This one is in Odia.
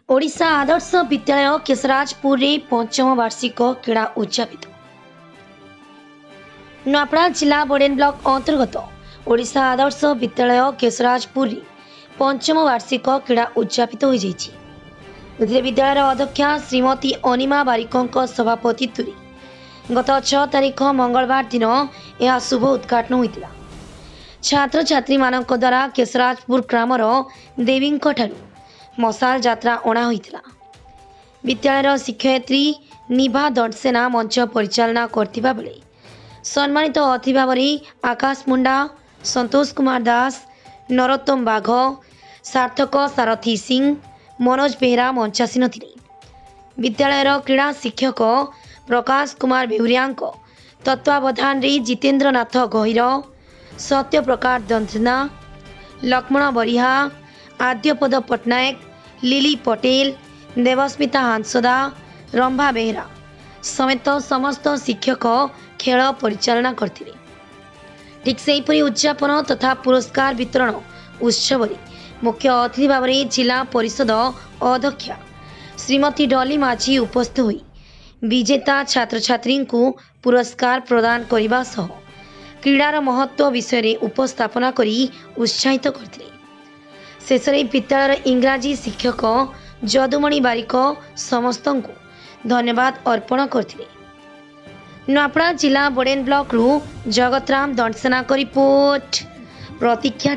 ଓଡ଼ିଶା ଆଦର୍ଶ ବିଦ୍ୟାଳୟ କେଶରାଜପୁରରେ ପଞ୍ଚମ ବାର୍ଷିକ କ୍ରୀଡ଼ା ଉଦଯାପିତ। ନୂଆପଡ଼ା ଜିଲ୍ଲା ବୋଡେନ ବ୍ଲକ ଅନ୍ତର୍ଗତ ଓଡ଼ିଶା ଆଦର୍ଶ ବିଦ୍ୟାଳୟ କେଶରାଜପୁରରେ ପଞ୍ଚମ ବାର୍ଷିକ କ୍ରୀଡ଼ା ଉଦଯାପିତ ହୋଇଯାଇଛି। ଏଥିରେ ବିଦ୍ୟାଳୟର ଅଧ୍ୟକ୍ଷା ଶ୍ରୀମତୀ ଅନିମା ବାରିକଙ୍କ ସଭାପତିତ୍ୱରେ ଗତ 6 ତାରିଖ ମଙ୍ଗଳବାର ଦିନ ଏହା ଶୁଭ ଉଦ୍ଘାଟନ ହୋଇଥିଲା। ଛାତ୍ରଛାତ୍ରୀମାନଙ୍କ ଦ୍ୱାରା କେଶରାଜପୁର ଗ୍ରାମର ଦେବୀଙ୍କଠାରୁ ମଶାଲ ଯାତ୍ରା ଅଣା ହୋଇଥିଲା। ବିଦ୍ୟାଳୟର ଶିକ୍ଷୟିତ୍ରୀ ନିଭା ଦଣ୍ଡସେନା ମଞ୍ଚ ପରିଚାଳନା କରିଥିବା ବେଳେ ସମ୍ମାନିତ ଅତିଥି ଭାବରେ ଆକାଶ ମୁଣ୍ଡା, ସନ୍ତୋଷ କୁମାର ଦାସ, ନରୋତ୍ତମ ବାଘ, ସାର୍ଥକ ସାରଥୀ ସିଂ, ମନୋଜ ବେହେରା ମଞ୍ଚାସୀନ ଥିଲେ। ବିଦ୍ୟାଳୟର କ୍ରୀଡ଼ା ଶିକ୍ଷକ ପ୍ରକାଶ କୁମାର ବେହୁରିଆଙ୍କ ତତ୍ତ୍ୱାବଧାନରେ ଜିତେନ୍ଦ୍ରନାଥ ଗହିର, ସତ୍ୟପ୍ରକାଶ ଦଣ୍ଡସେନା, ଲକ୍ଷ୍ମଣ ବରିହା, ଆଦ୍ୟପଦ ପଟ୍ଟନାୟକ, ଲିଲି ପଟେଲ, ଦେବସ୍ମିତା ହାଂସଦା, ରମ୍ଭା ବେହେରା ସମେତ ସମସ୍ତ ଶିକ୍ଷକ ଖେଳ ପରିଚାଳନା କରିଥିଲେ। ଠିକ୍ ସେହିପରି ଉଦଯାପନ ତଥା ପୁରସ୍କାର ବିତରଣ ଉତ୍ସବରେ ମୁଖ୍ୟ ଅତିଥି ଭାବରେ ଜିଲ୍ଲା ପରିଷଦ ଅଧ୍ୟକ୍ଷା ଶ୍ରୀମତୀ ଡଲି ମାଝୀ ଉପସ୍ଥିତ ହୋଇ ବିଜେତା ଛାତ୍ରଛାତ୍ରୀଙ୍କୁ ପୁରସ୍କାର ପ୍ରଦାନ କରିବା ସହ କ୍ରୀଡ଼ାର ମହତ୍ତ୍ୱ ବିଷୟରେ ଉପସ୍ଥାପନା କରି ଉତ୍ସାହିତ କରିଥିଲେ। ଶେଷରେ ବିଦ୍ୟାଳୟର ଇଂରାଜୀ ଶିକ୍ଷକ ଯଦୁମଣି ବାରିକ ସମସ୍ତଙ୍କୁ ଧନ୍ୟବାଦ ଅର୍ପଣ କରିଥିଲେ। ନୂଆପଡ଼ା ଜିଲ୍ଲା ବୋଡେନ ବ୍ଲକରୁ ଜଗତରାମ ଦଣ୍ଡସେନାଙ୍କ ରିପୋର୍ଟ, ପ୍ରତୀକ୍ଷା।